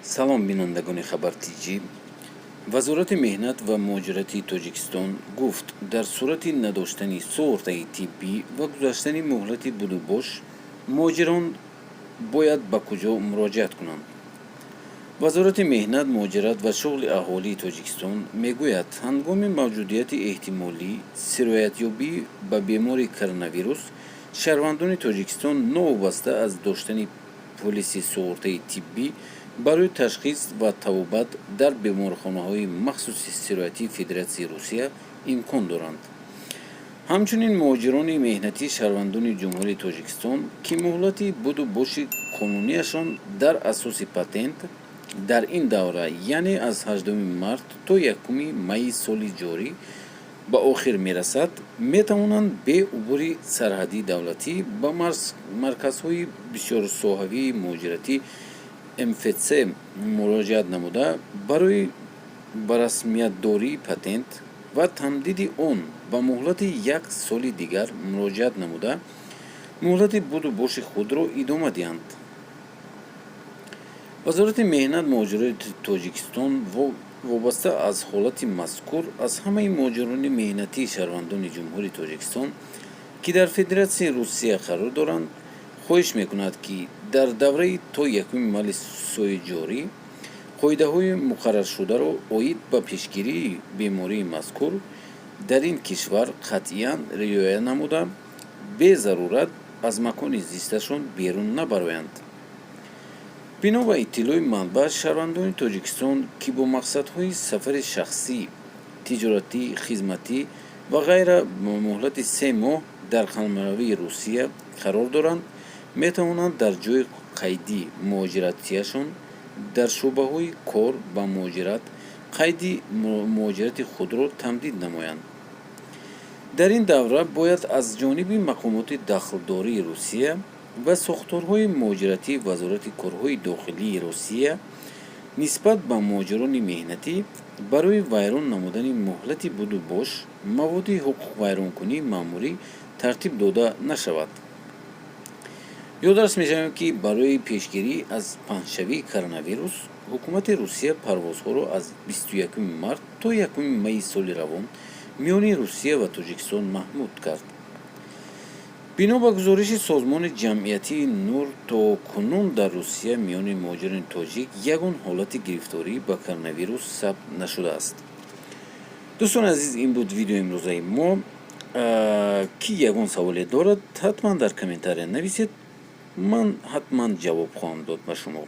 Салом, бинандагони Хабар Тҷ. Вазорати меҳнат ва муҳоҷирати Тоҷикистон гуфт, дар сурати надоштани суғуртаи тиббӣ ва гузаштани муҳлати будубош муҳоҷирон бояд ба куҷо муроҷиат кунанд. Вазорати меҳнат, муҳоҷират ва шуғли аҳолии Тоҷикистон мегӯяд, ҳангоми мавҷудияти эҳтимолӣ сироятёбӣ ба бемории коронавирус шаҳрвандони Тоҷикистон новобаста аз доштани полиси суғуртаи тиббӣ барои ташхис ва табобат дар беморхонаҳои махсуси сироятии Федератсияи Русия имкон доранд. Ҳамчунин, муҳоҷирони меҳнатии шаҳрвандони Ҷумҳурии Тоҷикистон, ки муҳлати буду боши қонунияшон дар асоси патент дар ин давра, яъне аз 8 март то 1 майи соли ҷорӣ ба охир мерасад, метавонанд бе убури сарҳади давлатӣ ба марказҳои бисёрсоҳавии муҳоҷиратӣ МФЦ муроҷиат намуда, барои ба расмиятдории патент ва тамдиди он ба муҳлати як соли дигар муроҷиат намуда, муҳлати буду боши худро идома диҳанд. Вазорати меҳнат, муҳоҷирати Тоҷикистон вобаста аз ҳолати мазкур аз ҳамаи муҳоҷирони меҳнатии шаҳрвандони Ҷумҳурии Тоҷикистон, ки дар Федератсияи Русия қарор доранд, хоҳиш мекунад, ки дар давраи то 1 майи соли ҷорӣ қоидаҳои муқарраршударо оид ба пешгирии бемории мазкур дар ин кишвар қатъиян риоя намуда, безарурат аз макони зисташон берун набароянд. Бино ба иттилои манбаъ, шаҳрвандони Тоҷикистон, ки бо мақсадҳои сафари шахсӣ, тиҷоратӣ, хизматӣ ва ғайра ба муҳлати 3 моҳ дар қаламрави Русия қарор доранд, метавонанд дар ҷойи қайди муҳоҷиратиашон дар шӯъбаҳои кор ба муҳоҷират қайди муҳоҷирати худро тамдид намоянд. Дар ин давра бояд аз ҷониби мақомоти дахлдории Русия ва сохторҳои муҳоҷиратии Вазорати корҳои дохилии Русия нисбат ба муҳоҷирони меҳнатӣ барои вайрон намудани муҳлати будубош маводи ҳуқуқвайронкунии маъмурӣ тартиб дода нашавад. Ёдрас мешавем, ки барои пешгирӣ аз паҳншавии коронавирус ҳукумати Русия парвозҳоро аз 21 март то 1 майи соли равон миёни Русия ва Тоҷикистон маҳдуд кард. Бино ба гузориши созмони ҷамъиятии «Нур», то кунун дар Русия миёни муҳоҷирони тоҷик ягон ҳолати гирифторӣ ба коронавирус сабт нашудааст. Дӯстони азиз, ин буд видеои имрӯзаи мо. Ки ягон саволе дорад, ҳатман дар комментария нависед, ман ҳатман ҷавоб хоҳам дод ба шумо.